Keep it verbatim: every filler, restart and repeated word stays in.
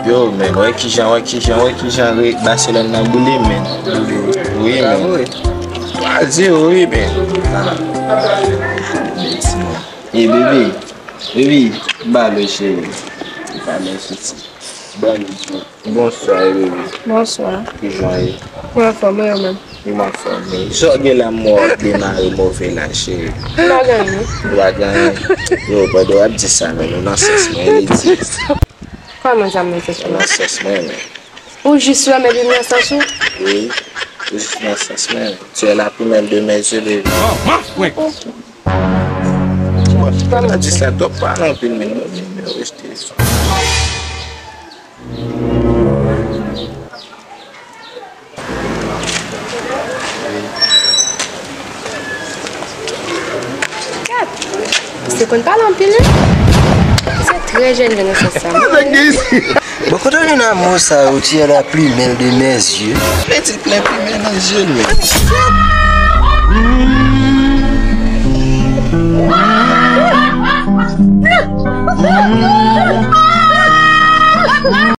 Yo, men, wè kijan, wè kijan, wè kijan re- Barcelone nan boule, men. Wi, men. Twa zewo, wi, men. E, bebe, bebe, ba lè, cheri. Ba lè, sisi. Ba lè, cheri. Bonswa, bebe. Bonswa. Kijan ye? Mwen anfòm, e ou menm? Mwen anfòm, wi. Sa w gen la, mò demare move la, cheri. M pa gen anyen. Ou pa gen anyen? Yo, pandan w ap di sa, men nou nan sans mwen, li di. Kòman sa m nan sans ou? Nan sans mwen, men. Ou jis wè m epi m nan sans ou? Wi, ou jis nan sans mwen. Tu es la plus belle de mes yeux, baby. Kòman sa? Di sa, twòp pale anpil, men nou, men nou rete. Gad! Misye konn pale anpil, wi. Misye trè jèn, jèn nan sans sa. Bon, kote w jwenn mo sa yo, tu es la plus belle de mes yeux? Vle di plen plimen nan je l, men.